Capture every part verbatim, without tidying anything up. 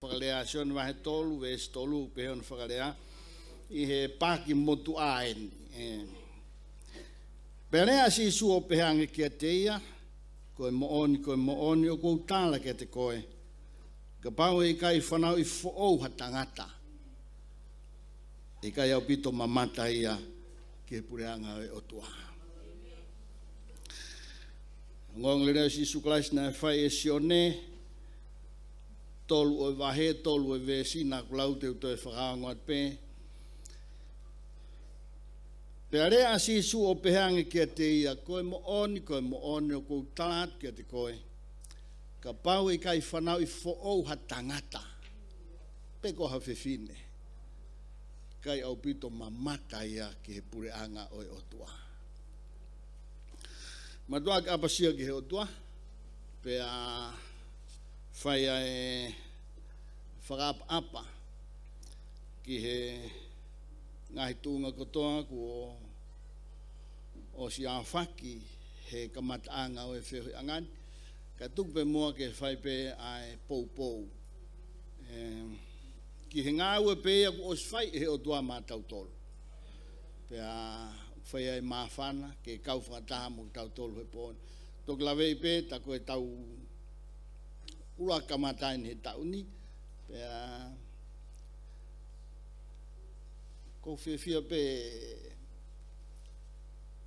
Fakalea Sione vahe tolu, veesi tolu, pehē hono fakalea, ʻi he paaki motuʻa eni. ʻE. Pea lea ʻa Sīsū ʻo pehē ange kiate ia, Ko e moʻoni, ko e moʻoni, ʻoku ou tala kiate koe, kapau ʻe ʻikai fanauʻi foʻou ha tangata, ʻe ʻikai ʻaupito mamata ia ki he puleʻanga ʻo e ʻOtua. Ongoongolelei ʻo Sīsū Kalaisi naʻe fai ʻe Sione, tolu ʻo e vahe, tolu ʻo e veesi naʻa ku lau, te u toe fakaongo atu pē. Pea lea ʻa Sīsū ʻo pehē ange kiate ia, Ko e moʻoni, ko e moʻoni, ʻoku ou tala atu kiate koe, kapau ʻe ʻikai fanauʻi foʻou ha tangata, pe ko ha fefine, ʻikai ʻaupito mamata ia ki he puleʻanga ʻo e ʻOtua. Mātuʻaki ʻapasia ki he ʻOtua, pea fai ʻa e fakaʻapaʻapa ki he ngaahi tuʻunga kotoa kuo ʻosi ʻafaki he kamataʻanga ʻo e feohiʻanga ni, kae tuku pē muʻa ke fai pē ʻa e poupou. ʻE, ki he ngāue pē ia kuo ʻosi fai ʻe he ʻOtua maʻatautolu. Pea fai ai māfana ke kau fakataha mo kitautolu he pō ni. Toki laveʻi pē, tā ko e taʻu ʻuluaki kamata eni he taʻu ni, pea ʻoku ou fiefia pē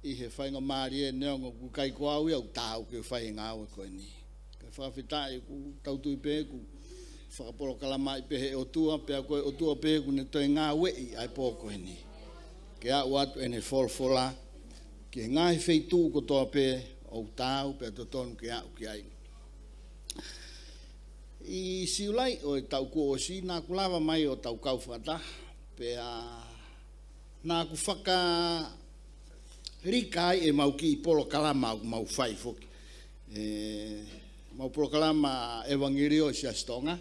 ʻi he faingamālie neongo ʻoku ʻikai ko au ia ʻoku taau ke fai e ngāue ko eni. Kae fakafetaʻi ʻoku tau tui pē ʻoku fakapolokalamaʻi pē he ʻOtua, pea ko e ʻOtua pē ʻoku ne toe ngāueʻi ʻa e pō ko eni ke aʻu atu ʻene folofola ki he ngaahi feituʻu kotoa pē ʻoku taau pea totonu ke aʻu ki ai. ʻI Siulai ʻo e taʻu kuo ʻosi, naʻa ku lava mai ʻo tau kau fakataha, pea naʻa ku fakalika ai ʻemau kiʻi polokalama ʻoku mau fai foki. ʻE, mau polokalama ʻevangeliō ʻi Siasi Tonga,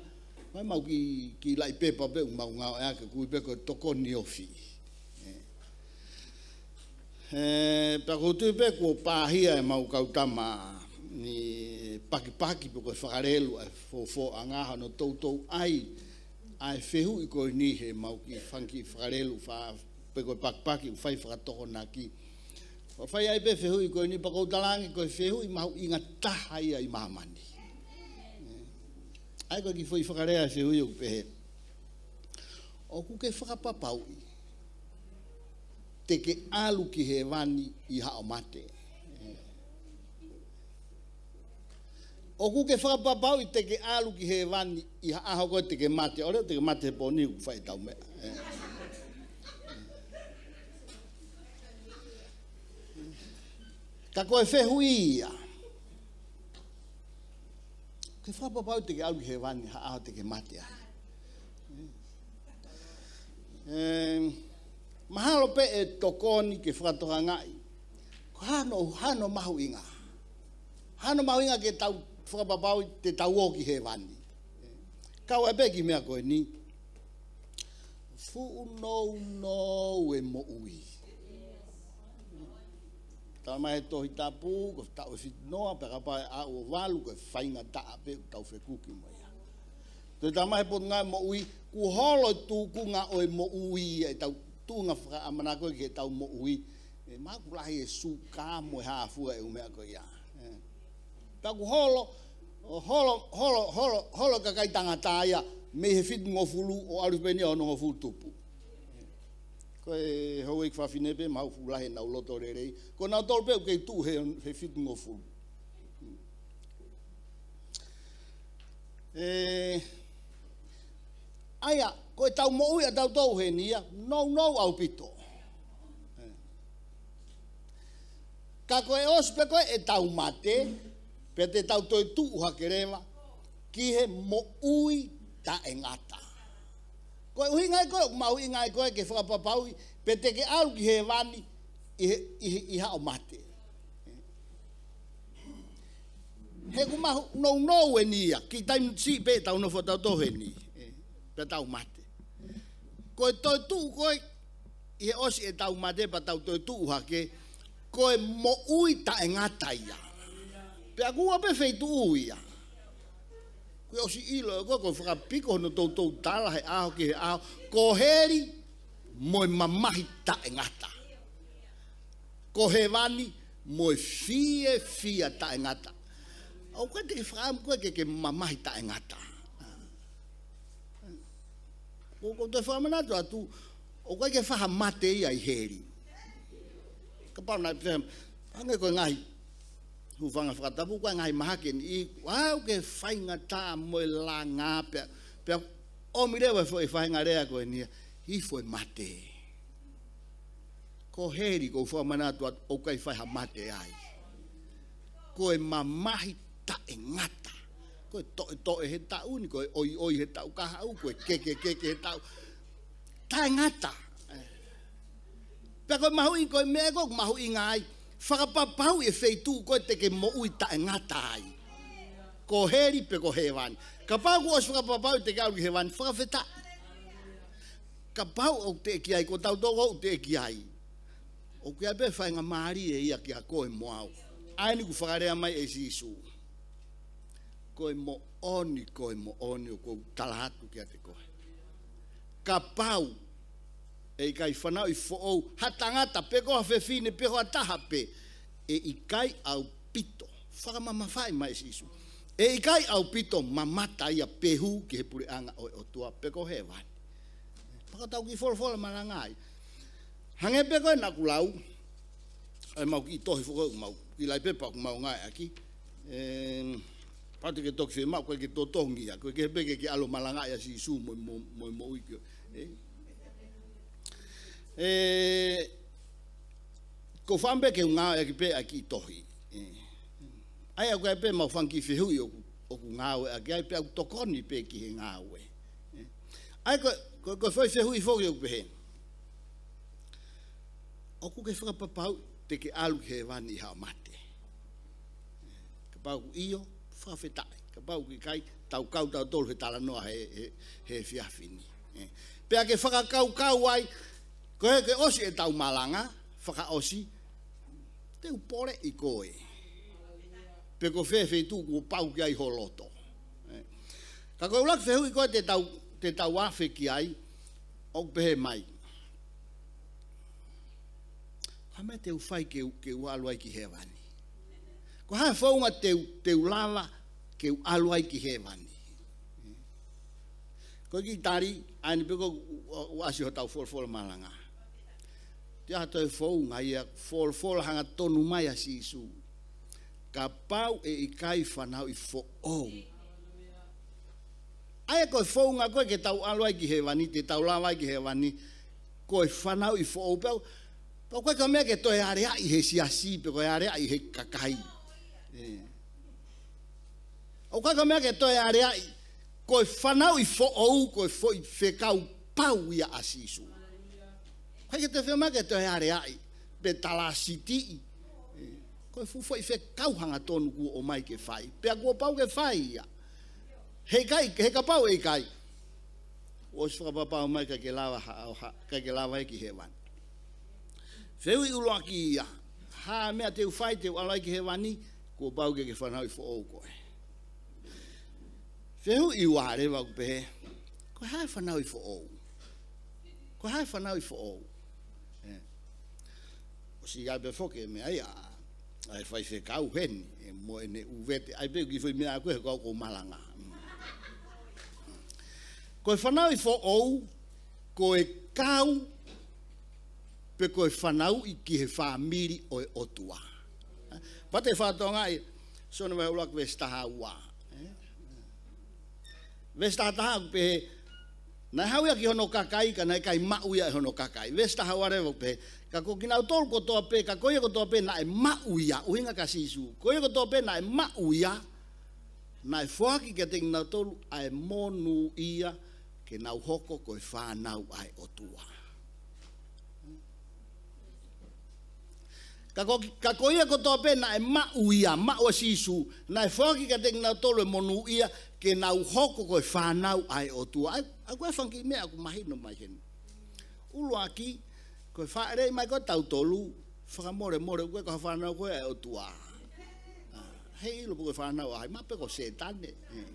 mo ʻemau kiʻi, kiʻi laʻi pepa pē ʻoku mau ngāueʻaki, ʻoku ui pē ko e Tokoni Ofi. ʻE. ʻE, pea ʻoku ou tui pē kuo pāhia ʻemau kau tama ni pakipaki pe ko e fakalelu ʻa e fofoʻanga, hono toutou ʻai ʻa e fehuʻi ko eni heʻemau kiʻi fanga kiʻi fakalelu fa-, pe ko e pakipaki ʻoku fai fakatokonaki. ʻO fai ai pē fehuʻi ko eni, pea ʻoku ou talaange ko e fehuʻi mahuʻinga taha ia ʻi māmani. ʻA ia ko e kiʻi foʻi fakalea ʻo e fehuʻi ʻoku pehē, ʻOku ke fakapapauʻi te ke ʻalu ki hēvani ʻi haʻo mate? ʻOku ke fakapapauʻi te ke ʻalu ki hēvani ʻi ha ʻaho ko ē te ke mate? ʻOku ʻikai te ke mate he pō ni, ʻoku fai ʻetau meʻa. Ka ko e fehuʻi ia, ʻoku ke fakapapauʻi te ke ʻalu ki hēvani ha ʻaho te ke mate ai? ʻE, mahalo pē ʻe tokoni ke fakatokangaʻi ko hano, hano mahuʻinga. Hano mahuʻinga ke tau fakapapauʻi te tau ō ki hēvani. Kau ai pē ki he meʻa ko eni. Fuʻu nounou e moʻui. Talamai he Tohi Tapu, ko e taʻu ʻe fitu noa, pea kapau ʻe aʻu ʻo valu, ko e faingataʻa pē ʻoku tau fekuki mo ia. Toe talamai he Potungāue Moʻui, kuo holo e tūkunga ʻo e moʻui, ʻetau tuʻunga fakaʻamanaki ko ē ki heʻetau moʻui. ʻE, mahalo ʻoku lahi e suka mo e hā fua e ʻū meʻa ko ia. ʻE. Pea ʻoku holo, holo, holo, holo, holo e kakai tangata ia mei he fitungofulu ʻo ʻalu pē eni ʻo onongofulu tupu. Ko e houʻeiki fafine pē, mahalo ʻoku lahi ʻenau loto lelei. Ko nautolu pē ʻoku kei tuʻu he, he fitungofulu. ʻE, ʻa ia, ko ʻetau moʻui ʻatautolu heni ia, nounou ʻaupito. ʻE. Ka ko e ʻosi pē ko ē ʻetau mate, pea te tau toe tuʻu hake leva ki he moʻui taʻengata. Ko e ʻuhinga ia ko ē, mahuʻinga ia ko ē ke fakapapauʻi pe te ke ʻalu ki hēvani ʻi he, ʻi he, ʻi haʻo mate. He ʻoku mahu-, nounou eni ia, kiʻi taimi siʻi pē ʻetau nofo ʻatautolu heni, ʻe, pea tau mate. Ko e toe tuʻu ko ē ʻi he ʻosi ʻetau mate pea tau toe tuʻu hake, ko e moʻui taʻengata ia. Pea ʻoku ua pē feituʻu ia. Ko e ʻosi ʻilo, ko, ko e fakapiko hono toutou tala he ʻaho ki he ʻaho. Ko heli mo e mamahi taʻengata. Ko hēvani mo e fiefia taʻengata. ʻOku ʻikai te ke fakaʻamu koe ke ke mamahi taʻengata. ʻOku, ʻoku te fakamanatu atu, ʻoku ʻikai ke fai ha mate ia ʻi heli. Kapau naʻe pehē, hangē ko e ngaahi hūfanga fakatapu, ko e ngaahi mahaki eni, ʻoku ke faingataʻa mo e langa pea, pea ʻomi leva e foʻi faʻahinga lea ko eni ia, hifo e mate. Ko heli ʻoku ou fakamanatu atu ʻoku ʻikai fai ha mate ai. Ko e mamahi taʻengata. Ko e toʻetoʻe he taʻu ni, ko e ʻoiʻoi he taʻu kahaʻu, ko e kekekeke he taʻu. Taʻengata. Pea ko e mahuʻi, ko e meʻa ko ē ʻoku mahuʻinga ai. Fakapapauʻi e feituʻu ko ē te ke moʻui taʻengata ai. Ko heli pe ko hēvani. Kapau kuo ʻosi fakapapauʻi te ke ʻalu ki hēvani, fakafetaʻi. Kapau ʻoku teʻeki ai, ko tautolu ʻoku teʻeki ai. ʻOku ʻi ai pē faingamālie ia kia koe mo au. ʻA eni ʻoku fakalea mai ʻe Sīsū. Ko e moʻoni, ko e moʻoni ʻoku ou tala atu kiate koe. Kapau ʻe ʻikai fanauʻi foʻou ha tangata pe ko ha fefine pe ko ha taha pē, ʻe ʻikai ʻaupito. Fakamamafaʻi mai ʻe Sīsū. ʻE ʻikai ʻaupito mamata ia pe hū ki he puleʻanga ʻo e ʻOtua pe ko hēvani. Pea ka tau kiʻi folofola malanga ai. Hangē pē ko ē naʻa ku lau, ʻa e mau kiʻi tohi foki ʻoku mau, kiʻi laʻi pepa ʻoku mau ngāueʻaki. Em, pau te ke toki fiemaʻu, ko e ke totongi ia, ko e ke pē ke ke ʻalu malanga ia Sīsū mo, mo, mo, moʻui ki, ē? Ē, ko fam pē ke ngāueʻaki pē ʻa e kiʻi tohi. Ē. ʻA ia ko e pē mau fanga kiʻi fehuʻi ʻoku, ʻoku ngāueʻaki ai pea ʻoku tokoni pē ki he ngāue. Ē. ʻA ia ko, ko, ko e foʻi fehuʻi foki ʻoku pehē. ʻOku ke fakapapau te ke ʻalu ki hēvani ʻi haʻo mate? Kapau ʻoku ʻio, fakafetaʻi. Kapau ʻoku ʻikai, tau kau tautolu he talanoa he, he, he efiafi ni. Ē. Pea ke fakakaukau ai, ko e ke ʻosi ʻetau malanga, fakaʻosi, te u poleʻi koe. Pe ko fē feituʻu kuo pau ki ai ho loto. Ē. Ka ko e ʻuluaki fehuʻi ko ē te tau, te tau afe ki ai, ʻoku pehē mai. Ko e hā e meʻa te u fai ke u, ke u ʻalu ai ki hēvani? Ko e hā e founga te u, te u lava ke u ʻalu ai ki hēvani? Ko e kiʻi tali, ʻa eni pē ko ē ʻoku, ʻoku ʻasi hotau folofola malanga. Te aha toe founga ia folofola hangatonu mai ʻa Sīsū. Kapau ʻe ʻikai fanauʻi foʻou. ʻA ia ko e founga ko ē ke tau ʻalu ai ki hēvani, te tau lava ai ki hēvani, ko e fanauʻi foʻou pē. Pea ʻoku ʻikai ko e meʻa ke toe aleaʻi he siasi, pe ko e aleaʻi he kakai. Ē. ʻOku ʻikai ko e meʻa ke toe aleaʻi, ko e fanauʻi foʻou, ko e foʻi fekau pau ia ʻa Sīsū. ʻIkai ke toe fiemaʻu ke toe aleaʻi, pe talasitiʻi. Ē, ko e fuʻu foʻi fekau hangatonu kuo ʻomai ke fai. Pea kuo pau ke fai ia. He ʻikai, he kapau ʻe ʻikai. ʻOsi fakapapau mai ʻikai ke lava ha, ha, ʻikai ke lava ia ki hēvani. Fehuʻi ʻuluaki ia. Hā e meʻa te u fai te u ʻalu ai ki hēvani, kuo pau ke ke fanauʻi foʻou koe. Fehuʻi ua leva ʻoku pehē, ko e hā e fanauʻi foʻou? Ko e hā e fanauʻi foʻou? Ē. ʻOsi ʻi ai pē foki e meʻa ia, ʻa e faifekau heni, ē, mo ʻene ʻū vete, ʻai pē kiʻi foʻi meʻa ʻaʻaku he kau ko malanga. Mm. Ko e fanauʻi foʻou, ko e kau, pe ko e fanauʻi ki he fāmili ʻo e ʻOtua. Pea te u fakatokangaʻi, Sione vahe ʻuluaki veesi taha ua. Ē? Veesi taha taha ʻoku pehē, naʻe haʻu ia ki hono kakai, ka naʻe ʻikai maʻu ia ʻe hono kakai. Veesi taha ua leva ʻoku pehē, ka ko kinautolu kotoa pē, ka ko ia kotoa pē naʻe maʻu ia, ʻuhinga kia Sīsū. Ko ia kotoa pē naʻe maʻu ia, naʻe foaki kiate kinautolu ʻa e monūʻia ke nau hoko ko e fānau ʻa e ʻOtua. Ka ko, ka ko ia kotoa pē naʻe maʻu ia, maʻu ʻa Sīsū, naʻe foaki kiate kinautolu e monūʻia ke nau hoko ko e fānau ʻa e ʻOtua. ʻAi, ʻa ko e fanga kiʻi meʻa ʻoku mahino mai heni. ʻUluaki, ko e fāʻeleʻi mai ko ē tautolu, fakamolemole, ʻoku ʻikai ko ha fānau koe ʻa e ʻOtua. ʻA, heiʻilo pe ko e fānau ʻa hai, mahalo pē ko Sētane. Ē.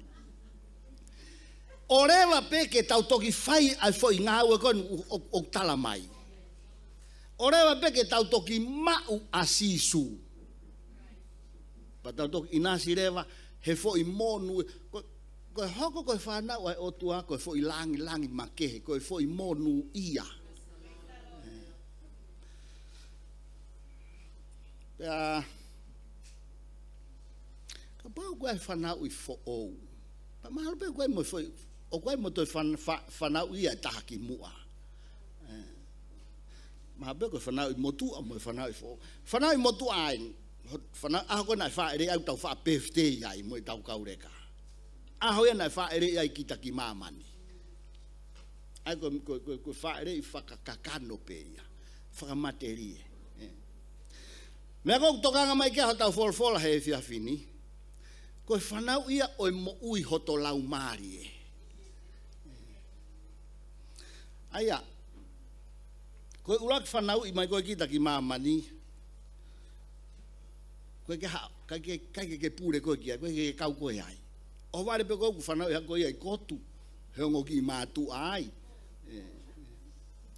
ʻOleva pē ke tau toki fai ʻa e foʻi ngāue ko eni ʻoku, ʻoku, ʻoku tala mai. ʻOleva pē ke tau toki maʻu ʻa Sīsū. Pea tau toki ʻinasi leva he foʻi monū. Ko, ko e hoko ko e fānau ʻa e ʻOtua, ko e foʻi langilangi makehe, ko e foʻi monū ia. Pea, kapau ko e fānau ʻi foʻou. Pea mahalo pē ko e mo foʻi, ʻoku ʻi ai mo toe fan-, fa-, fānau ia ʻe taha ki muʻa. Ē. Mahalo pē ko e fānau ʻi motuʻa mo e fānau ʻi foʻou. Fānau ʻi motuʻa ai, ho-, fānau, ʻaho ko ē naʻe fāʻeleʻi ai ʻetau faʻa birthday ai mo ʻetau kau leka. ʻAho ia naʻe fāʻeleʻi ai kita ki māmani. ʻA ia ko, ko, ko, ko e fāʻeleʻi fakakakano pē ia. Fakamatelie. Ē. Meʻa ko ē ʻoku tokanga mai ki ai hotau folofola he efiafi ni. Ko e fānau ia ʻo e moʻui hoto laumālie. ʻA ia, ko e ʻuluaki fānau ʻi mai ko ē kita ki māmani, ko e ke ha-, ʻikai ke, ʻikai ke ke pule koe ki ai, ʻikai ke ke kau koe ai. ʻOhovale pē ko ē ʻoku fānau ia ko ia ʻi Kotu, he ongo kiʻi mātuʻa ai. Ē.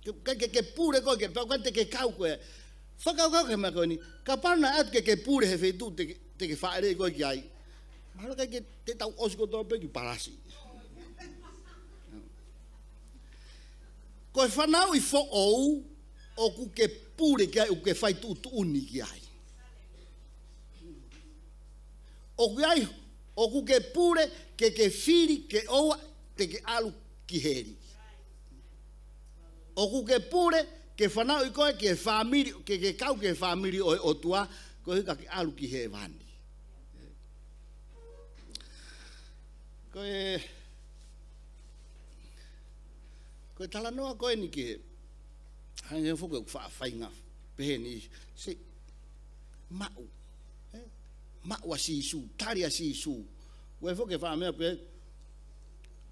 Ke, ʻikai ke, ke pule koe ki ai, pea ʻikai te ke kau koe ai. Fakakaukau ki he meʻa ko eni, kapau naʻe ʻatu ke ke pule he feituʻu te ke, te ke fāʻeleʻi koe ki ai. Mahalo ʻikai ke te tau ʻosi kotoa pē ki Palasi. Ko e fānau ʻi foʻou, ʻoku ke pule ki ai, ʻoku ke fai tuʻutuʻuni ki ai. ʻOku ʻi ai, ʻoku ke pule, ke ke fili, ke ʻoua te ke ʻalu ki heli. ʻOku ke pule, ke fanauʻi koe ki he fāmili, ke ke kau ki he fāmili ʻo e ʻOtua, koeʻuhi ka ke ʻalu ki hēvani. Ko e, ko e talanoa ko eni ke, hangē foki ʻoku faʻa fainga pehē ni, se maʻu, ē? Maʻu ʻa Sīsū, tali ʻa Sīsū. Ko e foki faʻa meʻa pē,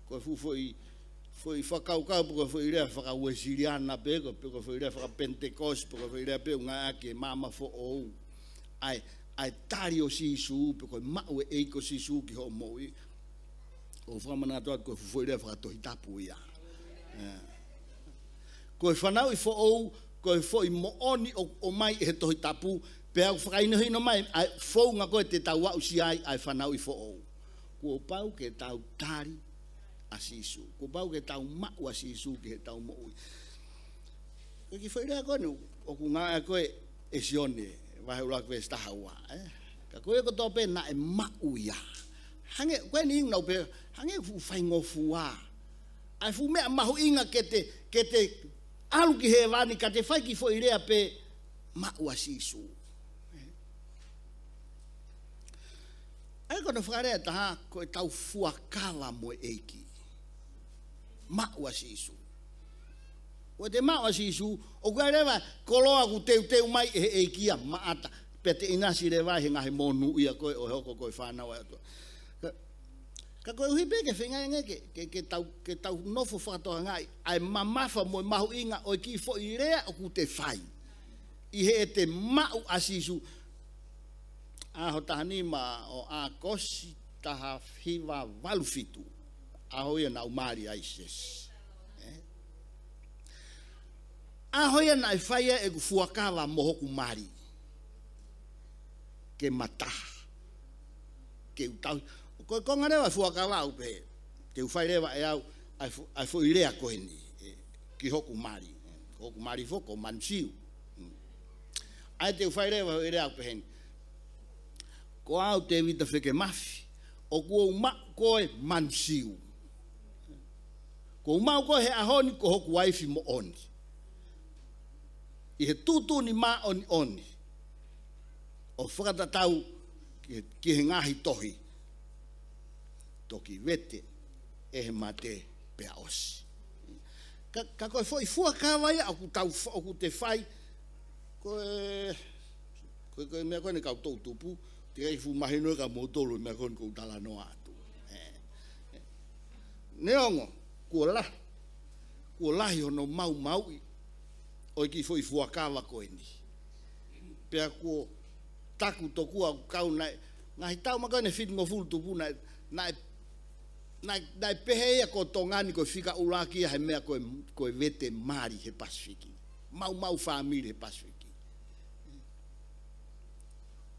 ko e fuʻu foʻi, foʻi fakakaukau, pe ko e foʻi lea faka-Uēsiliana pē, ko, pe ko e foʻi lea faka-Pentecost, pe ko e foʻi lea pē ʻoku ngāueʻaki he maama foʻou. ʻA e, ʻa e tali ʻo Sīsū, pe ko e maʻu e ʻEiki ko Sīsū ki hoʻo moʻui. ʻOku fakamanatu atu ko e fuʻu foʻi lea fakatohitapu ia. Ē. Ko e fanauʻi foʻou, ko e foʻi moʻoni ʻoku ʻomai ʻe he Tohi Tapu, pea ʻoku fakahinohino mai ʻa e founga ko ē te tau aʻusia ai ʻa e fanauʻi foʻou. Kuo pau ke tau tali ʻa Sīsū. Kuo pau ke tau maʻu ʻa Sīsū ki heʻetau moʻui. Ko e kiʻi foʻi lea ko eni ʻoku ngāueʻaki ko ē ʻe Sione, vahe ʻuluaki veesi taha ua, ē? Ka ko ia kotoa pē naʻe maʻu ia. Hangē, ko eni ʻoku nau pehē, hangē ʻoku fuʻu faingofua. ʻA e fuʻu meʻa mahuʻinga ke te, ke te ʻalu ki hēvani ka te fai kiʻi foʻi lea pē maʻu ʻa Sīsū. ʻA ia ko hono fakalea ʻe taha, ko ʻetau fuakava mo e ʻEiki. Maʻu ʻa Sīsū. ʻOua te maʻu ʻa Sīsū, ʻoku ʻi ai leva koloa ʻoku teuteu mai ʻe he ʻEiki ia maʻata. Pea te ʻinasi leva he ngaahi monū ia ko ē ʻo e hoko ko e fānau ʻa e ʻOtua. Ka, ka koeʻuhi pē ke feinga ange ke, ke, ke tau, ke tau nofo fakatokangaʻi ʻa e mamafa mo e mahuʻinga ʻo e kiʻi foʻi lea ʻoku te fai. ʻI heʻete maʻu ʻa Sīsū. ʻAho taha nima ʻo ʻAokosi taha hiva valu fitu. ʻAho ia naʻá ku mali ai, Sesi. Ē? ʻAho ia naʻe fai ai ʻeku fuakava mo hoku mali. Ke ma taha. Ke u tauhi. Ko e konga leva e fuakava ʻoku pehē, te u fai leva ʻe au ʻa e fo-, ʻa e foʻi lea ko eni, ē, ki hoku mali. Ko hoku mali foki ko Manusiu. Mm. ʻA ia te u fai leva e foʻi lea ʻoku pehē ni. Ko au Tēvita Fekemafi, ʻoku ou maʻu koe Manusiu. Kuo u maʻu koe he ʻaho ni ko hoku uaifi moʻoni. ʻI he tuʻutuʻuni māʻoniʻoni ʻo fakatatau ki, ki he ngaahi tohi. Toki vete ʻe he mate pea ʻosi. Ka, ka ko e foʻi fuakava ia ʻoku tau fa-, ʻoku te fai, ko e, ko e, ko e meʻa ko eni kau toʻutupu, teʻeki ai ke fuʻu mahino kia moutolu e meʻa ko eni ʻoku ou talanoa atu. Ē, ē. Neongo, kuo la-, kuo lahi hono maumauʻi ʻo e kiʻi foʻi fuakava ko eni. Pea kuo taku tokua ʻoku kau naʻe, ngaahi taʻu mai ko eni ʻe fitungofulu tupu naʻe, naʻe Naʻe, naʻe pehē ia ko Tonga ni ko e fika ʻuluaki ia he meʻa ko e, ko e vete mali he Pasifiki. Maumau fāmili he Pasifiki.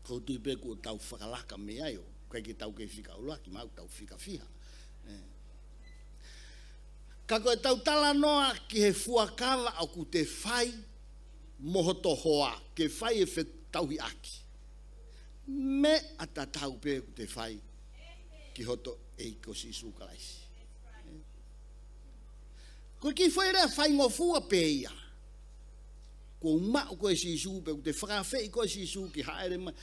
Ko u tui pē kuo tau fakalaka mei ai ʻo ʻikai ke tau kei fika ʻuluaki, mahalo tau fika fiha. Ē. Ka ko ʻetau talanoa ki he fuakava ʻoku te fai mo hoto hoa, ke fai e fetauhiʻaki. Meʻa tatau pē ʻoku te fai ki hoto ʻEiki ko Sīsū Kalaisi. Ko e kiʻi foʻi lea faingofua pē ia. Kuo u maʻu koe ʻe Sīsū, pe ʻoku te fakaafeʻi koe ʻe Sīsū ke hāʻele mai,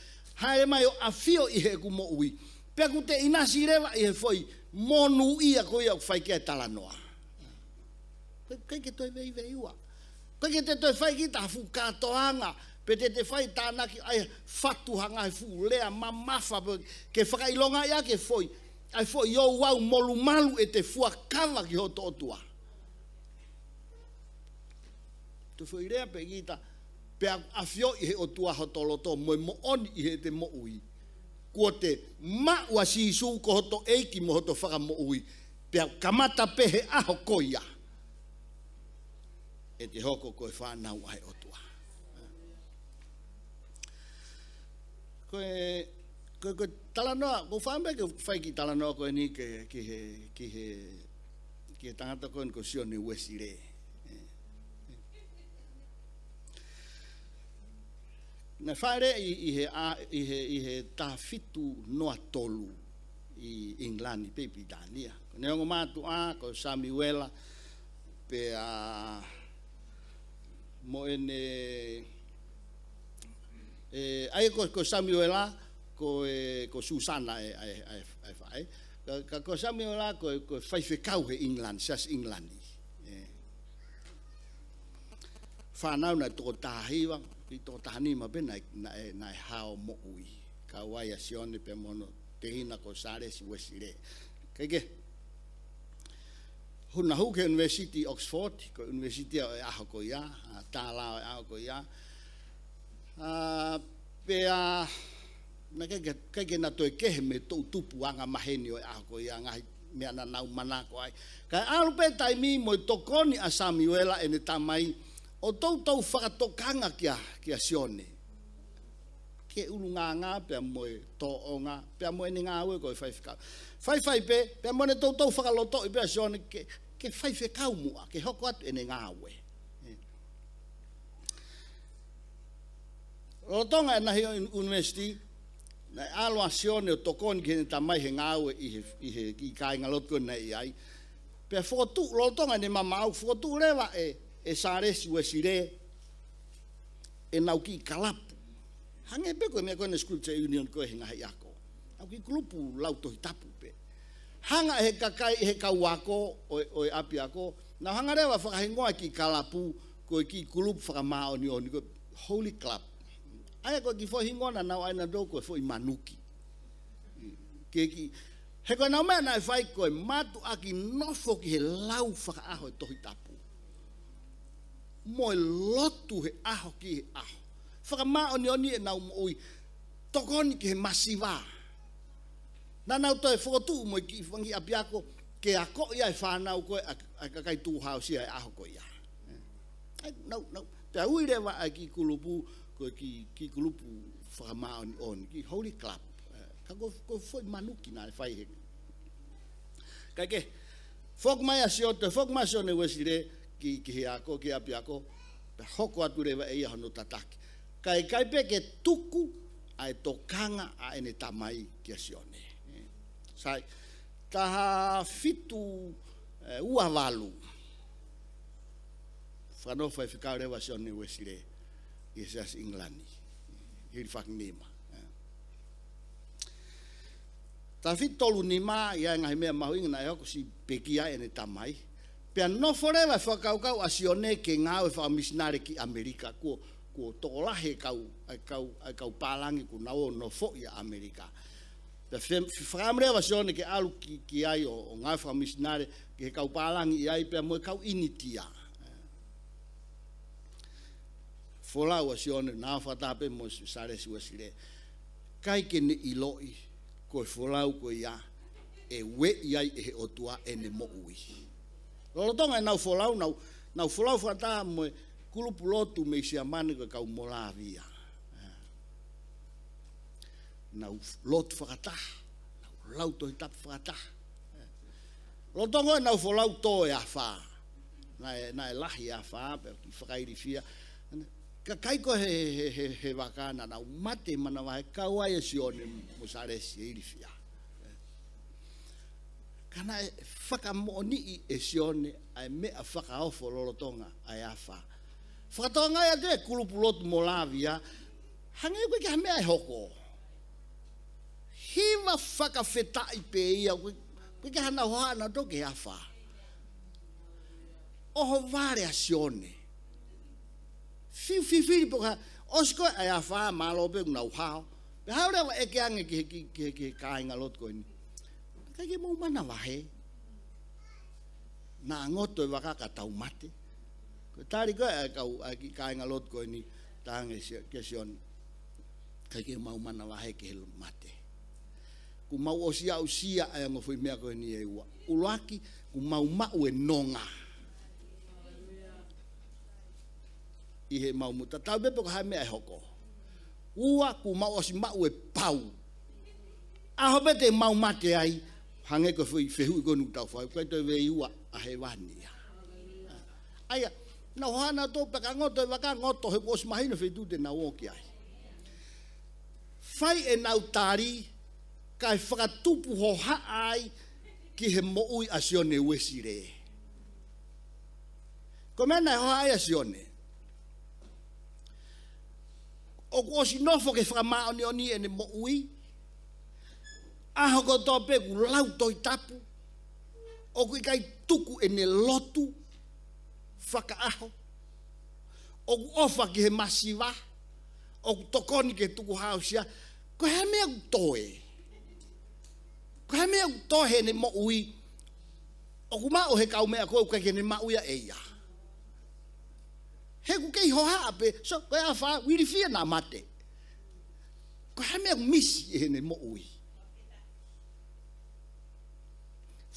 hāʻele mai ʻo ʻafio ʻi heʻeku moʻui. Pea ʻoku te ʻinasi leva ʻi he foʻi monūʻia ko ia ʻoku fai ki ai e talanoa. Ko e, ʻikai ke toe veiveiua. ʻIkai ke te toe fai kita ha fuʻu kātoanga, pe te te fai tānaki ʻa e fatu, hanga he fuʻu lea mamafa, pe ke fakaʻilongaʻi ʻaki e foʻi, ʻa e foʻi ouau molumalu ʻete fuakava ki hoto ʻOtua. Te foʻi lea pē kita, pea ʻafioʻi ʻe he ʻOtua hoto loto mo e moʻoni ʻi heʻete moʻui. Kuo te maʻu ʻa Sīsū ko hoto ʻEiki mo hoto Fakamoʻui, pea kamata pē he ʻaho ko ia ʻete hoko ko e fānau ʻa e ʻOtua. Ko e, ko e, ko e talanoa, ko u fakaʻamu ke fai e kiʻi talanoa ko eni ke, ki he, ki he, ki he tangata ko eni ko Sione Uēsilē. Naʻe fāʻeleʻi ʻi, ʻi he ʻa, ʻi he, ʻi he taha fitu noa tolu ʻi ʻIngilani pē ʻi Pilitānia. Ko ʻene ongo mātuʻa ko Samiuela, pea mo ʻene, ē, ʻa ia ko, ko Samiuela, ko e, ko Susana e, ʻa e, ʻa e, ʻa e faʻē. Ka, ka ko Samiuela ko e, ko e faifekau he ʻIngilani, Siasi ʻIngilani. Ē. Fānau naʻe toko taha hiva, ki he toko taha nima pē naʻe, naʻe, naʻe hao moʻui. Kau ai ʻa Sione pea mo hono tehina ko Sālesi Uēsilē. Kae kehe, hono hū ki he ʻUnivēsiti Oxford, ko e ʻunivēsiti ia ʻo e ʻaho ko ia, ʻa, tālā ʻo e ʻaho ko ia. ʻA, pea, naʻe ʻikai ke, ʻikai ke na toe kehe mei he toʻutupu angamaheni ʻo e ʻaho ko ia, ngaahi meʻa naʻa nau manako ai. Kae ʻalu pē taimi mo e tokoni ʻa Samiuela ʻene tamai, ʻo toutou fakatokanga kia, kia Sione. Ki he ʻulungaanga pea mo e tōʻonga, pea mo ʻene ngāue ko e faifekau. Faifai pē, pea mo ʻene toutou fakalotoʻi pē ʻa Sione ke, ke faifekau muʻa, ke hoko atu ʻene ngāue. Lolotonga ʻena hiki ʻunivēsiti, naʻe ʻalu ʻa Sione ʻo tokoni ki heʻene tamai he ngāue ʻi he, ʻi he kiʻi kāingalotu ko ē naʻe ʻi ai. Pea fokotuʻu, lolotonga ʻene mamaʻo, fokotuʻu leva ʻe, ʻe Sālesi Uēsilē ʻenau kiʻi kalapu. Hangē pē ko e meʻa ko ē ʻa e Scripture Union ko ē he ngaahi ako. ʻEnau kiʻi kulupu lau Tohi Tapu pē. Hanga ʻe he kakai, ʻe he kau ako ʻo e, ʻo e ʻapiako, nau hanga leva ʻo fakahingoa e kiʻi kalapu, ko e kiʻi kulupu fakamāʻoniʻoni, ko e Holy Club. ʻA ia ko e kiʻi foʻi hingoa naʻa nau ʻai nautolu ko e foʻi manuki. Ke kiʻi, he ko ʻenau meʻa naʻe fai ko e mātuʻaki nofo ki he lau fakaʻaho e Tohi Tapu. Mo e lotu he ʻaho ki he ʻaho. Fakamāʻoniʻoni ʻenau moʻui, tokoni ki he masiva. Naʻa nau toe fokotuʻu mo e kiʻi fanga ʻapiako ke akoʻi ai e fānau ko ē ʻa, ʻa e kakai tuʻu hausia e ʻaho ko ia. ʻAi, nau, nau, pea ui leva ʻa e kiʻi kulupu, ko e kiʻi, kiʻi kulupu fakamāʻoniʻoni, kiʻi Holy Club. Ē, ka ko, ko e foʻi manuki naʻe fai he. Kae kehe, foki mai ʻa Sione, toe foki mai ʻa Sione Uēsilē ki, ki he ako, ki he ʻapiako, pea hoko atu leva ʻe ia hono tataki. Kae ʻikai pē ke tuku ʻa e tokanga ʻa ʻene tamai kia Sione. Sai, taha fitu, ē, ua valu. Fakanofo faifekau leva ʻa Sione Uēsilē ʻi he Siasi ʻIngilani. Hilifakinima. Ē. Taha fitu tolu nima, ʻi ai e ngaahi meʻa mahuʻinga naʻe hoko, siʻi pekia ʻene tamai. Pea nofo leva e fakakaukau ʻa Sione ke ngāue fakamisinale ki ʻAmelika, kuo, kuo tokolahi e kau, ʻa e kau, ʻa e kau pālangi kuo nau ō ʻo nofoʻi ʻa ʻAmelika. Pea fe-, fe-, fakaʻamu leva ʻa Sione ke ʻalu ki, ki ai ʻo, ʻo ngāue fakamisinale ki he kau pālangi ʻi ai pea mo e kau ʻInitia. Folau ʻa Sione, naʻa nau fakataha pē mo Sālesi Uēsilē. ʻIkai ke ne ʻiloʻi ko e folau ko ia ʻe ueʻi ai ʻe he ʻOtua ʻene moʻui. Lolotonga ʻenau folau, nau, nau folau fakataha mo e kulupu lotu mei Siamane ko e kau Molavia. Nau lotu fakataha, nau lau Tohi Tapu fakataha. Lolotonga ʻenau folau tō e afā. Naʻe, naʻe lahi e afā, pea kiʻi fakailifia. Ka ʻikai ko e he, he, he, he vaka naʻa nau mate manavahē, kau ai ʻa Sione mo Sālesi ʻe ilifia. Ka naʻe fakamoʻoniʻi ʻe Sione ʻa e meʻa fakaofo lolotonga ʻa e afā. Fakatokangaʻi atu e kulupu lotu Molavia, hangē ʻoku ʻikai ha meʻa ʻe hoko. Hiva fakafetaʻi pē ia, ʻoku, ʻoku ʻikai ha nau hohaʻa nautolu ki he afā. ʻOhovale ʻa Sione. Fiu, fiu, fili pē ko ha, ʻosi ko ē ʻa e afā, mālō pē kuo nau hao. Pea haʻu leva ʻo ʻeke ange ki he, ki, ki, ki he kāingalotu ko eni. ʻIkai ke mou manavahē? Naʻa ngoto e vaka ka tau mate. Ko e tali ko ē ʻa e kau, ʻa e kiʻi kāingalotu ko eni, talaange kia Sione, ʻikai ke mau manavahē ki he mate. Kuo mau ʻosi aʻusia ʻa e ongo foʻi meʻa ko eni ʻe ua. ʻUluaki, kuo mau maʻu e nonga ʻi heʻemau moʻui. Tatau pē pe ko e hā e meʻa ʻe hoko. Ua, kuo mau ʻosi maʻu e pau. ʻAho pē te mau mate ai, hangē ko e foʻi fehuʻi ko eni ʻoku tau fai, ʻikai toe veiua ʻa hēvani ia. ʻA ia, nau hohaʻa nautolu pea ka ngoto e vaka, ngoto he kuo ʻosi mahino e feituʻu te nau ō ki ai. Fai ʻenau tali, kae fakatupu hohaʻa ai ki he moʻui ʻa Sione Uesilē. Ko e meʻa naʻe hohaʻa ai ʻa Sione. ʻOku ʻosi nofo ki he fakamāʻoniʻoni ʻene moʻui. ʻAho kotoa pē ʻoku lau Tohi Tapu. ʻOku ʻikai tuku ʻene lotu fakaʻaho. ʻOku ʻofa ki he masiva. ʻOku tokoni ki he tukuhāusia. Ko e hā e meʻa ʻoku toe? Ko e hā e meʻa ʻoku toe heʻene moʻui? ʻOku maʻu he kaumeʻa ko ē ʻoku ʻikai ke ne maʻu ia ʻe ia. He ʻoku kei hohaʻa pē, so, ko e afā, ilifia naʻa mate. Ko e hā e meʻa ʻoku misi ʻi heʻene moʻui?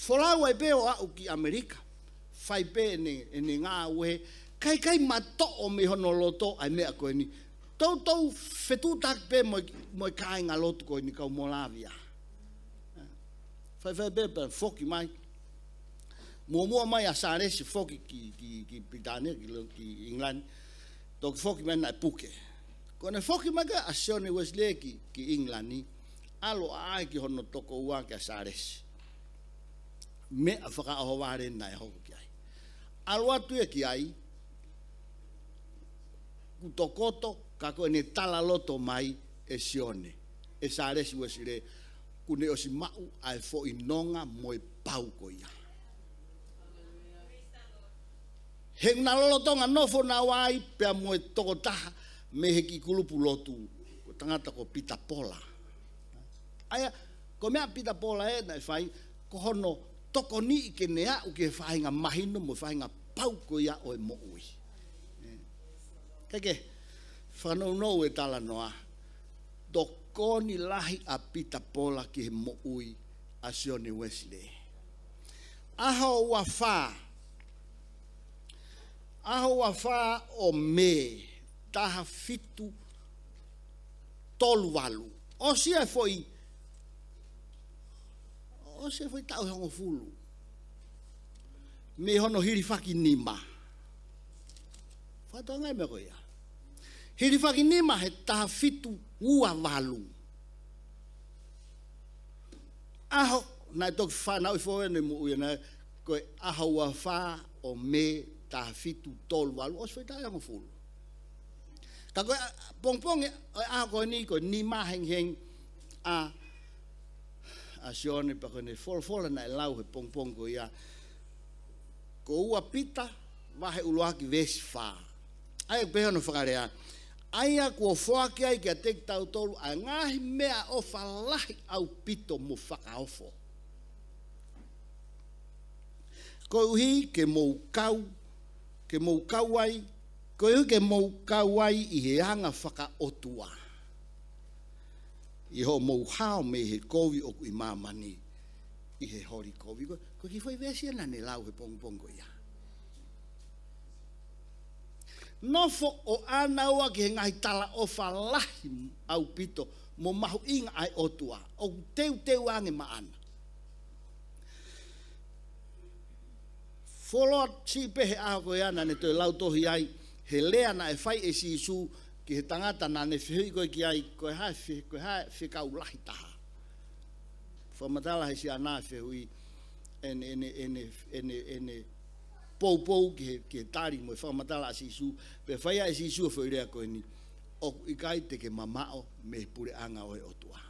Folau ai pē ʻo aʻu ki ʻAmelika. Fai pē ʻene, ʻene ngāue. Kae ʻikai matoʻo mei hono loto ʻa e meʻa ko eni. Toutou fetuʻutaki pē mo e, mo e kāingalotu ko eni kau Molavia. Faifai pē pea foki mai. Muʻomuʻa mai ʻa Sālesi foki ki, ki, ki Pilitānia, ki, ki ʻIngilani. Toki foki mai naʻe puke. Ko ʻene foki mai ko ē ʻa Sione Uesilē ki, ki ʻIngilani, ʻalu ʻo ʻai ki hono tokoua kia Sālesi. Meʻa fakaʻohovale naʻe hoko ki ai. ʻAlu atu ia ki ai, kuo tokoto, ka ko ʻene talaloto mai ʻe Sione, ʻe Sālesi Uesilē, kuo ne ʻosi maʻu ʻa e foʻi nonga mo e pau ko ia. He naʻa na lolotonga nofo naua ai pea mo e tokotaha mei he kiʻi kulupu lotu, ko e tangata ko Pita Pola. ʻA ia, ko e meʻa ʻa Pita Pola ē naʻe fai, ko hono tokoniʻi ke ne aʻu ki he faʻahinga mahino mo e faʻahinga pau ko ia ʻo e moʻui. Kae kehe, fakanounou e talanoa, tokoni lahi ʻa Pita Pola ki he moʻui ʻa Sione Uesilē. ʻAho ua fā, ʻaho ua fā ʻo Mē, taha fitu tolu valu. ʻOsi e foʻi, ʻosi e foʻi taʻu ʻe hongofulu mei hono hilifaki nima. Fakatokangaʻi e meʻa ko ia. Hilifaki nima he taha fitu ua valu. ʻAho, naʻe toki fanauʻi foki ʻene moʻui ʻana, ko e ʻaho ua fā ʻo Mē taha fitu tolu valu, ʻosi foʻi taʻu ʻe hongofulu. Ka ko e, ʻa, pongipongi ʻo e ʻaho ko eni, ko e nima hengihengi ʻa, ʻa Sione pea ko ʻene folofola naʻe lau he pongipongi ko ia, ko ua Pita, vahe ʻuluaki veesi fā. ʻA ia ʻoku pehē hono fakalea: ʻA ia kuo foaki ai kiate kitautolu ʻa e ngaahi meʻaʻofa lahi ʻaupito mo fakaofo, koeʻuhi ke mou kau, ke mou kau ai, koeʻuhi ke mou kau ai ʻi he anga fakaʻotua, ʻi hoʻomou hao mei he kovi ʻoku ʻi māmani, ʻi he holi kovi. Ko, ko e kiʻi foʻi veesi ia naʻa ne lau he pongipongi ko ia. Nofo ʻo ʻānaua ki he ngaahi talaʻofa lahi ʻaupito mo mahuʻinga ʻa e ʻOtua, ʻoku teuteu ange maʻana. Fuoloa siʻi pē he ʻaho ko ia naʻa ne toe lau tohi ai he lea naʻe fai ʻe Sīsū ki he tangata naʻa ne fehuʻi ko ē ki ai, ko e hā e fe-, ko e hā e fekau lahi taha. Fakamatala he siana e fehuʻi, ʻene, ʻene, ʻene, ʻene, ʻene poupou ki he, ki he tali mo e fakamatala ʻa Sīsū, pea fai ai ʻe Sīsū e foʻi lea ko eni: ʻOku ʻikai te ke mamaʻo mei he puleʻanga ʻo e ʻOtua.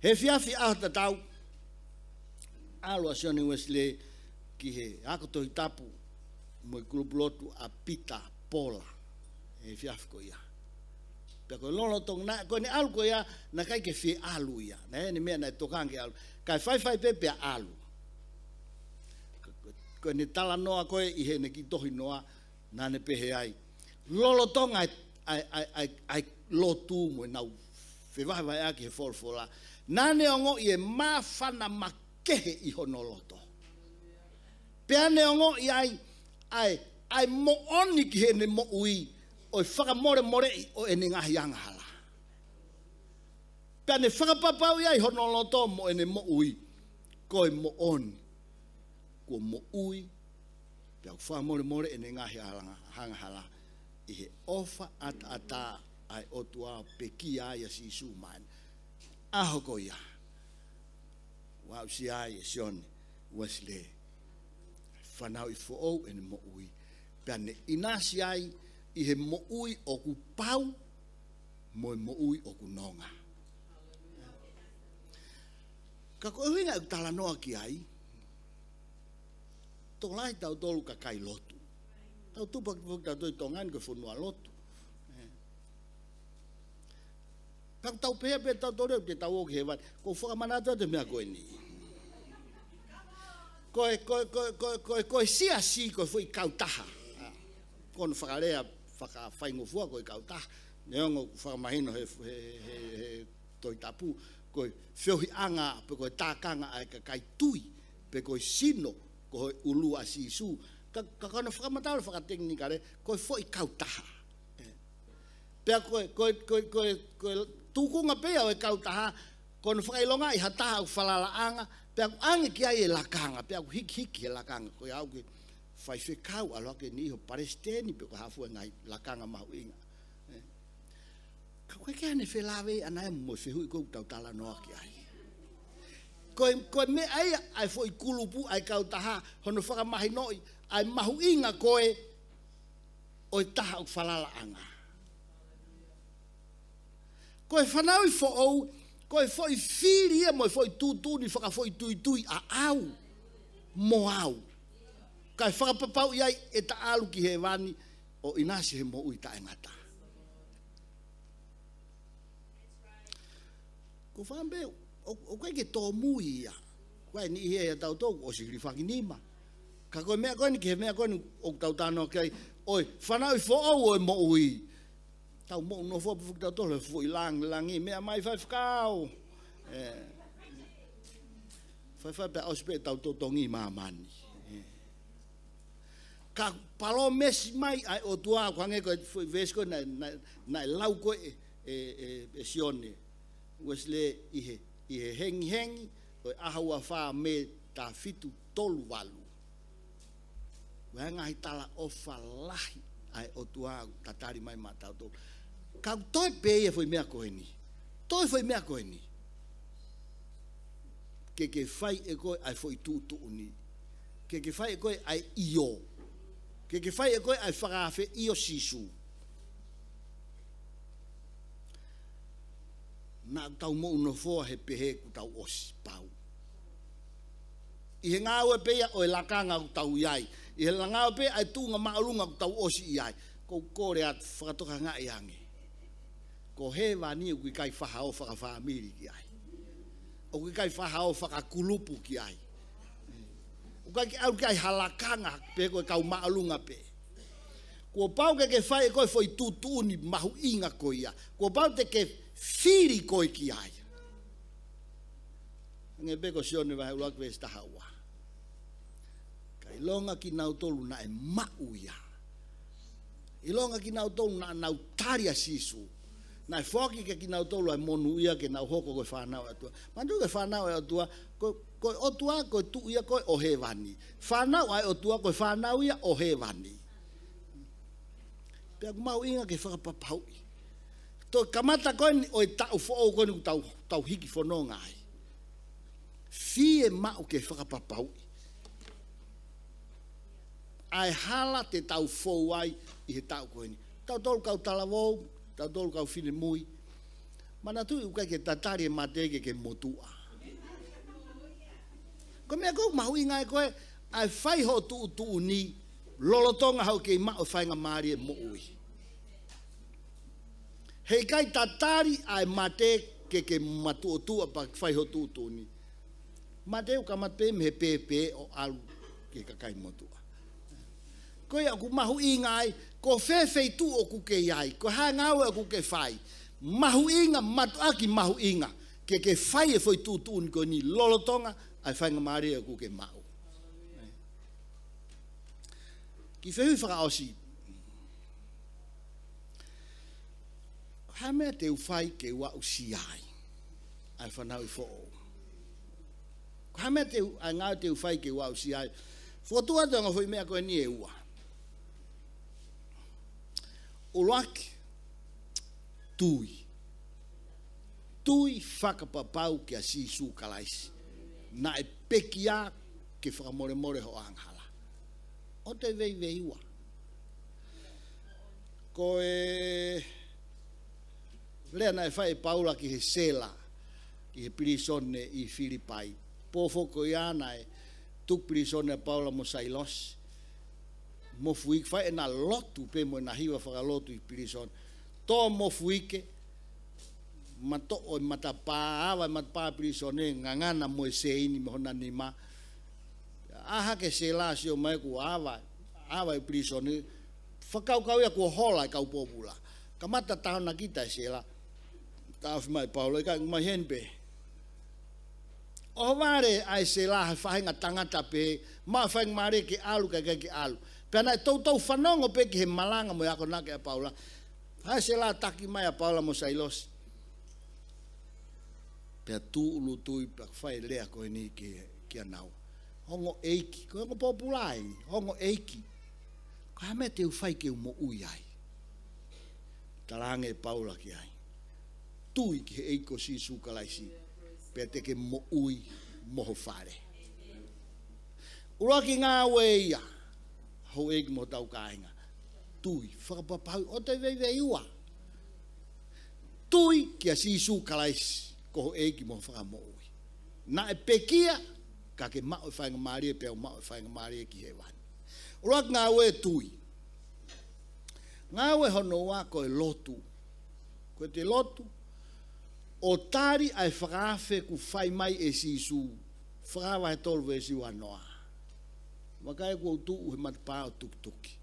He efiafi ʻaho tatau, ʻalu ʻa Sione Uesilē ki he ako Tohi Tapu mo e kulupu lotu ʻa Pita Pola he efiafi ko ia. Pea ko e lolotonga, naʻe, ko ʻene ʻalu ko ia, naʻe ʻikai ke fie ʻalu ia. Naʻe ʻi ai ʻene meʻa naʻe tokanga ke ʻalu. Kae faifai pē pea ʻalu. Ko, ko, ko ʻene talanoa ko ē ʻi heʻene kiʻi tohinoa, naʻa ne pehē ai, lolotonga ʻa e, ʻa e, ʻa e, ʻa e, ʻa e lotu mo ʻenau fevahevaheʻaki he folofola, naʻa ne ongoʻi e māfana makehe ʻi hono loto. Pea ne ongoʻi ai ʻa e, ʻa e moʻoni ki heʻene moʻui ʻo e fakamolemoleʻi ʻo ʻene ngaahi angahala. Pea ne fakapapauʻi ai hono loto mo ʻene moʻui ko e moʻoni, kuo moʻui pea ʻoku fakamolemole ʻene ngaahi hala-, angahala ʻi he ʻofa ʻataʻatā ʻa e ʻOtua ʻo pekia ai ʻa Sīsū maʻana. ʻAho ko ia, ʻoku aʻusia ai ʻe Sione Uesilē, fanauʻi foʻou ʻene moʻui, pea ne ʻinasi ai ʻi he moʻui ʻoku pau mo e moʻui ʻoku nonga. Ka ko e ʻuhinga ʻeku talanoa ki ai, tokolahi tautolu kakai lotu. Tau tupu hake foki tautolu ʻi Tonga ni ko e fonua lotu. ʻE. Ka ʻoku tau pehē pē tautolu ʻoku te tau ō ki hēvani. Ko e fakamanatu atu e meʻa ko eni. Ko e, ko e, ko e, ko e, ko e, ko e siasi ko e foʻi kautaha. ʻA, ko hono fakalea fakafaingofua ko e kautaha. Neongo ʻoku fakamahino he, he, he, he Tohi Tapu, ko e feohiʻanga, pe ko e tākanga ʻa e kakai tui, pe ko e sino, ko e ʻulu ʻa Sīsū. Ka, ka, ka ko hono fakamatala fakatekinikale, ko e foʻi kautaha. ʻE. Pea ko e, ko e, ko e, ko e, ko e tukunga pē ia ʻo e kautaha, ko hono fakaʻilongaʻi ha taha ʻoku falalaʻanga, pea ʻoku ʻange ki ai e lakanga, pea ʻoku hikihiki he lakanga, ko ia ʻoku ke faifekau, ʻalu hake eni ʻi ho palesiteni, pe ko e hā fua e ngaahi lakanga mahuʻinga. ʻE. Ka ʻoku ʻikai ke ne felāveʻi ʻaʻana ia mo e fehuʻi ko ē ʻoku tau talanoa ki ai. Ko e, ko e meʻa ia ʻa e foʻi kulupu, ʻa e kautaha, hono fakamahinoʻi ʻa e mahuʻinga ko ē ʻo e taha ʻoku falalaʻanga. Ko e fanauʻi foʻou, ko e foʻi fili ia mo e foʻi tuʻutuʻuni fakafoʻituitui ʻaʻau mo au. Kae fakapapauʻi ai ʻeta ʻalu ki hēvani ʻo ʻinasi he moʻui taʻengata. Ko e fakaʻamu pē, ʻo, ʻoku ʻikai ke tōmui ia. Ko e niʻihi ia ʻia tautolu ʻosi hilifakinima. Ka ko e meʻa ko eni, ki he meʻa ko eni ʻoku tau talanoa ki ai, ʻo e fanauʻi foʻou ʻo e moʻui. Tau moʻu nofo pē foki tautolu he foʻi langilangi, meʻa mai faifekau. ʻE. Faifai pea ʻosi pē ʻetau totongi ʻi māmani. ʻE. Ka palōmesi mai ʻa e ʻOtua, ʻoku hangē ko e foʻi veesi ko ē naʻe, naʻe, naʻe lau ko ē ʻe, ʻe, ʻe, ʻe Sione Uesilē ʻi he, ʻi he hengihengi ʻo e ʻaho ua fā Mē taha fitu tolu valu. Ko e ngaahi talaʻofa lahi ʻa e ʻOtua ʻoku tatali mai maʻatautolu. Ka ʻoku toe pē ia foʻi meʻa ko eni. Toe foʻi meʻa ko eni. Ke ke fai ʻe koe ʻa e foʻi tuʻutuʻuni. Ke ke fai ʻe koe ʻa e ʻio. Ke ke fai ʻe koe ʻa e fakaafe ʻio Sīsū. Naʻa tau moʻu nofo he pehē kuo tau ʻosi pau. ʻI he ngāue pē ia ʻo e lakanga ʻoku tau ʻi ai. ʻI he ngāue pē ʻa e tuʻunga māʻolunga ʻoku tau ʻosi ʻi ai. Ko e kole atu fakatokangaʻi ange. Ko hēvani ʻoku ʻikai faʻa ō fakafāmili ki ai. ʻOku ʻikai faʻa ō fakakulupu ki ai. ʻOku ʻikai ke ʻalu ki ai ha lakanga pē ko e kau māʻolunga pē. Kuo pau ke ke fai ʻe koe foʻi tuʻutuʻuni mahuʻinga ko ia. Kuo pau te ke fili koe ki ai. Hangē pē ko Sione vahe ʻuluaki veesi taha ua. Ka ʻilonga kinautolu naʻe maʻu ia. ʻIlonga kinautolu naʻa nau tali ʻa Sīsū, naʻe foaki kiate kinautolu ʻa e monūʻia ke nau hoko ko e fānau ʻa e ʻOtua. Manatuʻi ko e fānau ʻa e ʻOtua, ko, ko e ʻOtua, ko e Tuʻi ia ko ē ʻo hēvani. Fānau ʻa e ʻOtua, ko e fānau ia ʻo hēvani. Pea ʻoku mahuʻinga ke fakapapauʻi. Toe kamata ko eni ʻo e taʻu foʻou ko eni ʻoku tau, tau hiki fononga ai. Fiemaʻu ke fakapapauʻi ʻa e hala te tau fou ai ʻi he taʻu ko eni. Tautolu kau talavou, tautolu kau finemui. Manatuʻi ʻoku ʻikai ke tatali e mate ke ke motuʻa. Ko e meʻa ʻoku mahuʻinga ai ko ē, ʻa e fai hoʻo tuʻutuʻuni, lolotonga haʻo kei maʻu e faingamālie moʻui. Heʻikai tatali ʻa e mate ke ke matuʻotuʻa pea fai hoʻo tuʻutuʻuni. Mate ʻoku kamata pē mei he pēpē ʻo ʻalu ki he kakai motuʻa. Ko ia ʻoku mahuʻinga ai, ko fē feituʻu ʻoku ke ʻi ai, ko e hā e ngāue ʻoku ke fai. Mahuʻinga, mātuʻaki mahuʻinga, ke ke fai e foʻi tuʻutuʻuni ko eni lolotonga ʻa e faingamālie ʻoku ke maʻu. Kiʻi fehuʻi fakaʻosi. Ko e hā e meʻa te u fai ke u aʻusia ai ʻa e fanauʻi foʻou? Ko e hā e meʻa te u, ʻa e ngāue te u fai ke u aʻusia ai? Fokotuʻu atu e ongo foʻi meʻa ko eni ʻe ua. ʻUluaki, tui. Tui fakapapau kia Sīsū Kalaisi. Naʻe pekia ke fakamolemole hoʻo angahala. ʻOua te veiveiua. Ko e lea naʻe fai ʻe Paula ki he sela, ki he pilīsone ʻi Filipai. Pō foki ko ia naʻe tuku pilīsone ʻa Paula mo Sailosi. Mofuike, fai ʻena lotu pē mo ʻena hiva fakalotu ʻi pilīsone. Tō mofuike, matoʻo e matapā, ava e matapā pilīsone, ngangana mo e seini mei hona nima. ʻAlu hake e sela, sio mai kuo ava, ava e pilīsone, fakakaukau ia kuo hola e kau pōpula. Kamata taonakita e sela. Taʻofi mai ʻe Paula, ʻikai, mai heni pē. ʻOhovale ʻa e sela he faʻahinga tangata pē, maʻu e faingamālie ke ʻalu, kae ʻikai ke ʻalu. Pea naʻe toutou fanongo pē ki he malanga mo e akonaki ʻa Paula. Hā e sela, taki mai ʻa Paula mo Sailosi. Pea tūʻulutui pea fai e lea ko eni ki, kia naua. Ongo ʻeiki, ko e ongo pōpula eni, ongo ʻeiki. Ko e hā e meʻa te u fai ke u moʻui ai? Talaange ʻe Paula ki ai. Tui ki he ʻEiki ko Sīsū Kalaisi, pea te ke moʻui mo ho fale. ʻUluaki ngāue ia, houʻeiki mo hotau kāinga. Tui, fakapapauʻi, ʻoua te veiveiua. Tui kia Sīsū Kalaisi, ko ho ʻEiki mo ho Fakamoʻui. Naʻe pekia, ka ke maʻu e faingamālie, pea u maʻu e faingamālie ki hēvani. ʻUluaki ngāue tui. Ngāue hono ua ko e lotu. Ko e te lotu, ʻo tali ʻa e fakaafe kuo fai mai ʻe Sīsū. Fakahā vahe tolu veesi uanoa. Vakai kuo u tuʻu he matapā ʻo tukituki.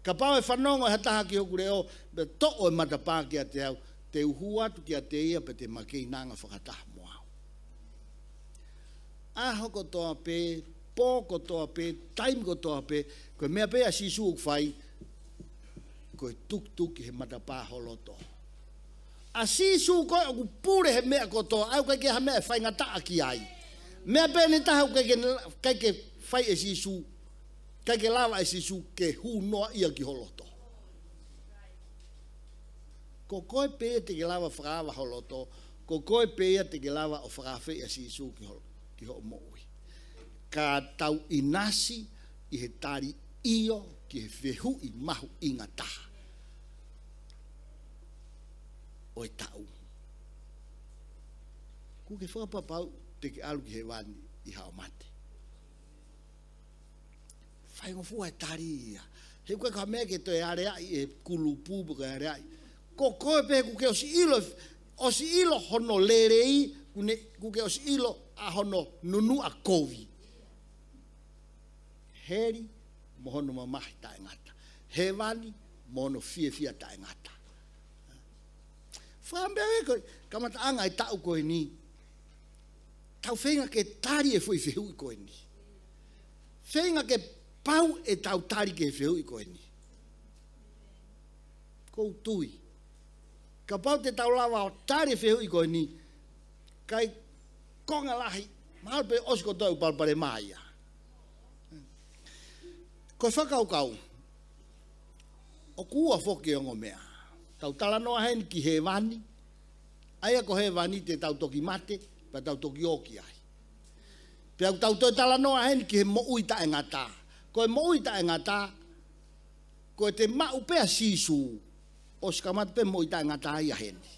Kapau ʻe fanongo ʻe ha taha ki hoku leʻo, pea toʻo e matapā kiate au, te u hū atu kiate ia pea te ma keinanga fakataha mo au. ʻAho kotoa pē, pō kotoa pē, taimi kotoa pē, ko e meʻa pē ʻa Sīsū ʻoku fai, ko e tukituki he matapā ho loto. ʻA Sīsū ko ē ʻoku pule he meʻa kotoa, ʻa ia ʻoku ʻikai ke ha meʻa ʻe faingataʻa ki ai. Meʻa pē ʻe taha ʻoku ʻikai ke, ʻikai ke fai ʻe Sīsū, ʻikai ke lava ʻe Sīsū ke hū noa ia ki ho loto. Ko koe pē ia te ke lava fakaava ho loto, ko koe pē ia te ke lava ʻo fakaafeʻi ʻa Sīsū ki ho, ki hoʻo moʻui. Ka tau ʻinasi ʻi he tali ʻio ki he fehuʻi mahuʻinga taha ʻo e taʻu. Kuo ke fakapapauʻi te ke ʻalu ki hēvani ʻi haʻo mate? Faingofua e tali ia. He ʻoku ʻikai ko ha meʻa ke toe aleaʻi ʻe he kulupu pe ko e aleaʻi. Ko koe pē kuo ke ʻosi ʻilo, ʻosi ʻilo hono lelei, kuo ne, kuo ke ʻosi ʻilo ʻa hono nunuʻa kovi. Heli mo hono mamahi taʻengata. Hēvani mo hono fiefia taʻengata. Fakaʻamu pē ko e kamataʻanga e taʻu ko eni. Tau feinga ke tali e foʻi fehuʻi ko eni. Feinga ke pau ʻetau tali ki he fehuʻi ko eni. ʻOku ou tui, kapau te tau lava ʻo tali e fehuʻi ko eni, ʻikai konga lahi, mahalo pē ʻosi kotoa ʻeku palopalema ia. Ko e fakakaukau, ʻoku ua foki e ongo meʻa. Tau talanoa heni ki hēvani, ʻa ia ko hēvani te tau toki mate, pea tau toki ō ki ai. Pea ʻoku tau toe talanoa heni ki he moʻui taʻengata. Ko e moʻui taʻengata, ko e te maʻu pē ʻa Sīsū, ʻosi kamata pē moʻui taʻengata ia heni.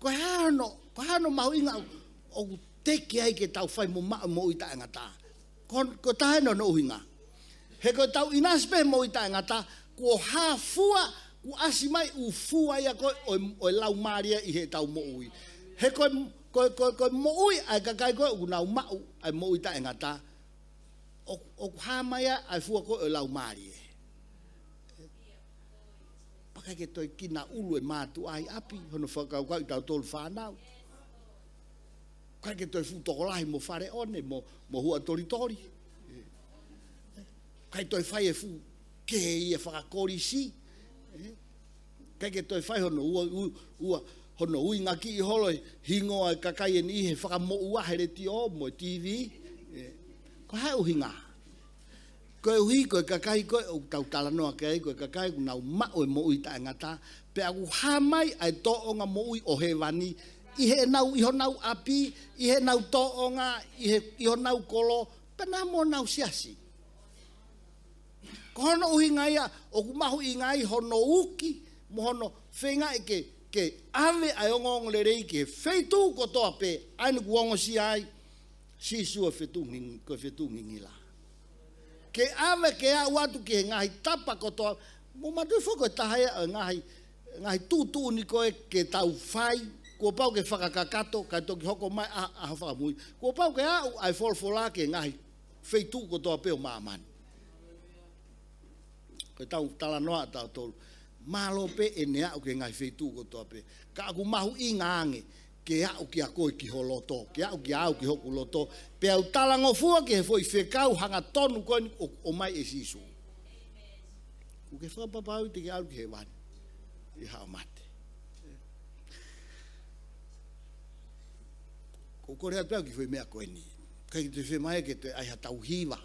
Ko e hā hono, ko e hā hono mahuʻinga ʻoku, ʻoku teke ai ke tau fai mo maʻu moʻui taʻengata. Ko, ko e taha eni hono ʻuhinga. He ko ʻetau ʻinasi pē moʻui taʻengata, kuo hā fua, kuo ʻasi mai ʻū fua ia ko ē ʻo e, ʻo e laumālie ʻi heʻetau moʻui. He ko e, ko e, ko e, ko e moʻui ʻa e kakai ko ē ʻoku nau maʻu ʻa e moʻui taʻengata, ʻoku, ʻoku hā mai ʻa e fua ko ē ʻo e laumālie. Pea ʻikai ke toe kinaulu e mātuʻa ʻi ʻapi, hono fakakaukauʻi tautolu fānau. ʻIkai ke toe fuʻu tokolahi mo fale ʻone, mo, mo huʻa tolitoli. ʻIkai toe fai e fuʻu kehe ia fakakolisi. ʻIkai ke toe fai hono ua, ua, ua, hono ʻuhingakiʻi holo e hingoa e kakai eni he fakamoʻua he letiō mo e T V. Ko e hā e ʻuhinga? Koeʻuhi ko e kakai ko ē ʻoku tau talanoa ki ai, ko e kakai ʻoku nau maʻu e moʻui taʻengata, pea ʻoku hā mai ʻa e tōʻonga moʻui ʻo hēvani ʻi heʻenau, ʻi honau ʻapi, ʻi heʻenau tōʻonga, ʻi he, ʻi honau kolo, pea mo honau siasi. Ko hono ʻuhinga ia ʻoku mahuʻinga ai hono uki, mo hono feingaʻi ke, ke ʻave ʻa e ongoongolelei ki he feituʻu kotoa pē, ʻa eni ʻoku ongosia ai Sīsū ʻo fetuʻu nging-, ko e fetuʻu ngingila. Ke ʻave ke aʻu atu ki he ngaahi tapa kotoa, mou manatuʻi foki ko e taha ia ʻo e ngaahi, ngaahi tuʻutuʻuni ko ē ke tau fai, kuo pau ke fakakakato, kae toki hoko mai ʻa, ʻa e fakamui. Kuo pau ke aʻu ʻa e folofola ki he ngaahi feituʻu kotoa pē ʻo māmani. Ko ʻetau talanoa ʻatautolu. Mālō pē ʻene aʻu ki he ngaahi feituʻu kotoa pē. Ka ʻoku mahuʻinga ange ke aʻu kia koe ki ho loto, ke aʻu kia au ki hoku loto. Pea u talangofua ki he foʻi fekau hangatonu ko eni ʻo, ʻomai ʻe Sīsū. ʻOku ke fakapapauʻi te ke ʻalu ki hēvani ʻi haʻo mate? ʻOku ou kole atu pē au ki he foʻi meʻa ko eni. ʻIkai toe fiemaʻu ke toe ʻai ha tau hiva.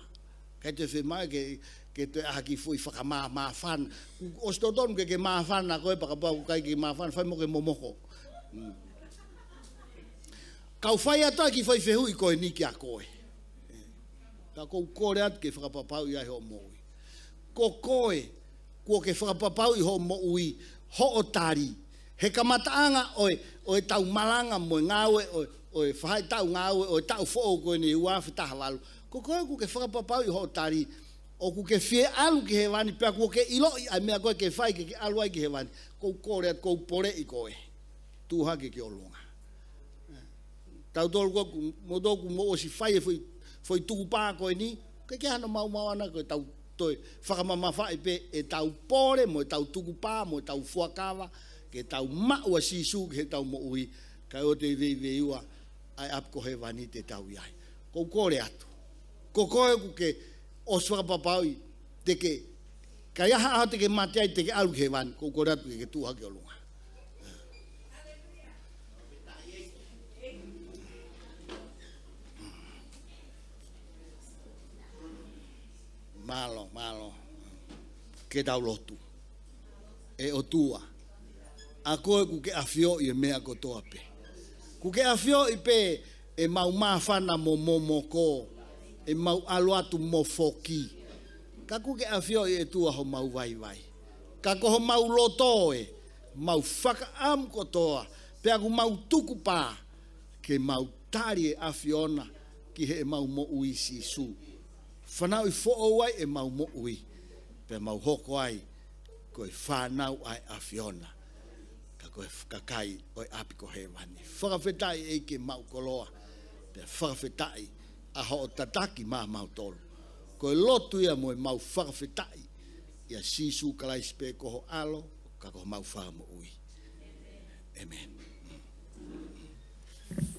ʻIkai toe fiemaʻu ke, ke toe ʻai ha kiʻi foʻi fakamāmāfana. ʻOsi totonu ke ke māfana koe, pea kapau ʻoku ʻikai ke māfana, fai mo ke momoko. Mm. Kau fai atu ʻa e kiʻi foʻi fehuʻi ko eni kia koe. Ka ʻoku ou kole atu ke fakapapauʻi ai hoʻo moʻui. Ko koe, kuo ke fakapapauʻi hoʻo moʻui, hoʻo tali. He kamataʻanga ʻo e, ʻo ʻetau malanga mo e ngāue, ʻo e, ʻo e faʻahitaʻu ngāue, ʻo e taʻu foʻou ko eni ua afe taha valu. Ko koe ʻoku ke fakapapauʻi hoʻo tali, ʻoku ke fie ʻalu ki hēvani, pea kuo ke ʻiloʻi ʻa e meʻa ko ē ke fai ke ke ʻalu ai ki hēvani. ʻOku ou kole atu, ʻoku ou poleʻi koe. Tuʻu hake ki ʻolunga. Tautolu ko ē ʻoku, moutolu ʻoku mou ʻosi fai e foʻi, foʻi tukupā ko eni, ʻikai ke ʻi ai hano maumau ʻana, ko ʻetau toe fakamamafaʻi pē ʻetau pole mo ʻetau tukupā mo ʻetau fuakava, ke tau maʻu ʻa Sīsū ki heʻetau moʻui, kae ʻoua te tau veiveiua ʻa e ʻapi ko hēvani te tau ʻi ai. ʻOku ou kole atu. Ko koe ʻoku ke ʻosi fakapapauʻi, te ke, ka ʻi ai ha ʻaho te ke mate ai te ke ʻalu ki hēvani, ʻoku ou kole atu ke ke tuʻu hake ʻolunga. Mālō, mālō. Ke tau lotu. ʻE ʻOtua, ʻa koe ʻoku ke ʻafioʻi e meʻa kotoa pē. ʻOku ke ʻafioʻi pē ʻemau māfana mo momoko, ʻemau ʻalu atu mo foki. Ka ʻoku ke ʻafioʻi ʻe ʻOtua homau vaivai. Ka ko homau loto ē, mau fakaʻamu kotoa, pea ʻoku mau tukupā ke mau tali e ʻAfiona ki heʻemau moʻui Sīsū. Fanauʻi foʻou ai ʻemau moʻui, pea mau hoko ai ko e fānau ʻa e ʻAfiona, ka ko e kakai ʻo e ʻapi ko hēvani. Fakafetaʻi ʻEiki, maʻu koloa, pea fakafetaʻi ʻa hoʻo tataki maʻamautolu. Ko e lotu ia mo ʻemau fakafetaʻi ʻia Sīsū Kalaisi pē ko ho ʻAlo, ka ko homau Fakamoʻui. ʻĒmeni.